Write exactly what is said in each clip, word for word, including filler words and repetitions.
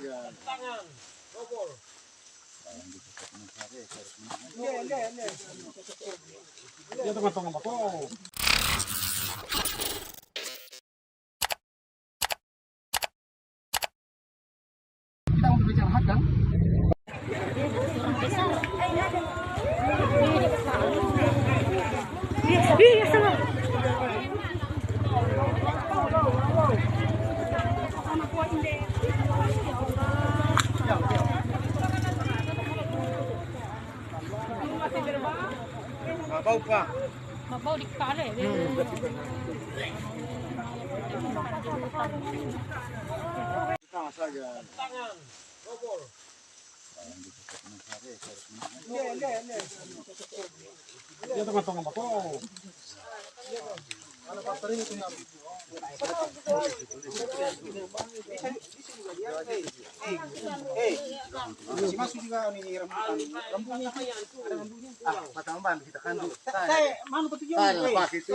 Iya, tengah-tengah bako. Kita mau bicara hak, kan? Mabau, Pak. Mabau di kale, be. Sama saja. Iya, tengah-tengah bako. Masih masuk juga ini rambutan. Rambunya. Ah, mata ambang kita kandu. Saya, manu pati jong. Saya pakai itu.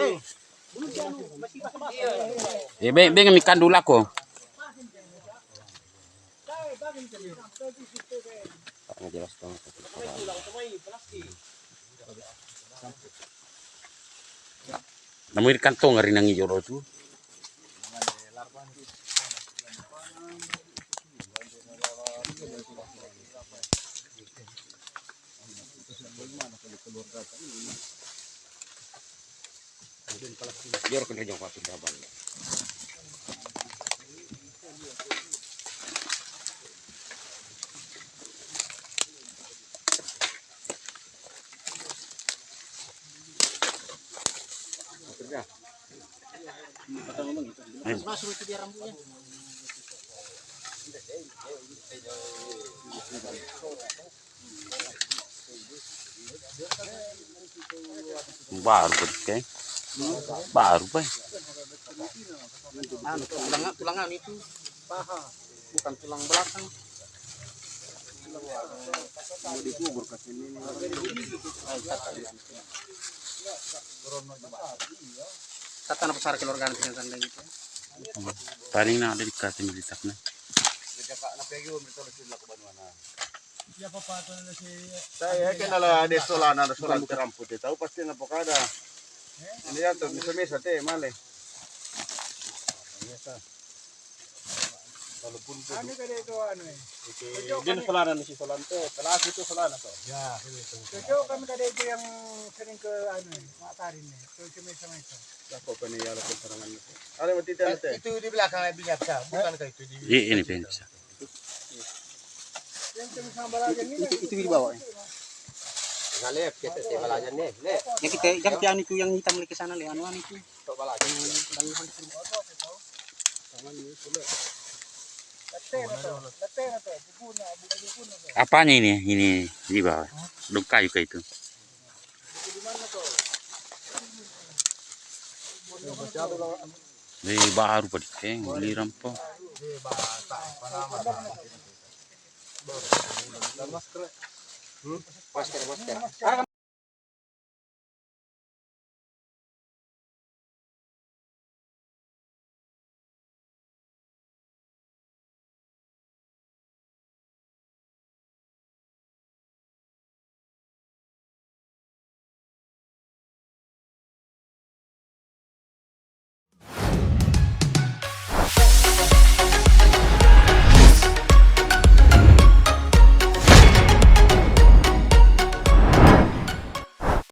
Eh, beng, beng, mi kandu lako. Jelas dong. Namoi ri kantong ri nangi jolo tu. Joro kenre jong kuasseng jabang. Masuk itu dia rambutnya. Baru pa, eh. Baru pa, eh. Anu, tulang, tulang anu itu paha, bukan tulang belakang. Mau dikubur kasih ini. Kata apa, sar keluarga nanti yang tanda gitu. Paling na ada dikasih militaknya. Saya kenal ada solana, ada solana terampu te, tahu pasti ngapa kada. Ini ya tuh, misa-misa te, male. Walaupun itu, anu kada itu, anu, eh. Itu, dia solana, misi solana te, telah itu solana tuh. Ya, itu. Cocok kan kada itu yang sering ke, anu, eh, matarin nih, ke misa-misa. Lah, kok kena ya, lakukan serangan itu. Ada mati tenda te. Itu di belakang biasa, bukan kayak itu di. Iya, ini bisa. Itu, itu, itu di bawah, ya. Ngalep kita te balajan nih, nih. Ya, kita, jangan pi anu itu yang hitam lagi ke sana, le, anu, anu itu. Tok balajan. Apanya ini? Ini di bawah. Dong kayu kayak itu. Eh, baru pa dikeng, lirang pa. Masker, masker.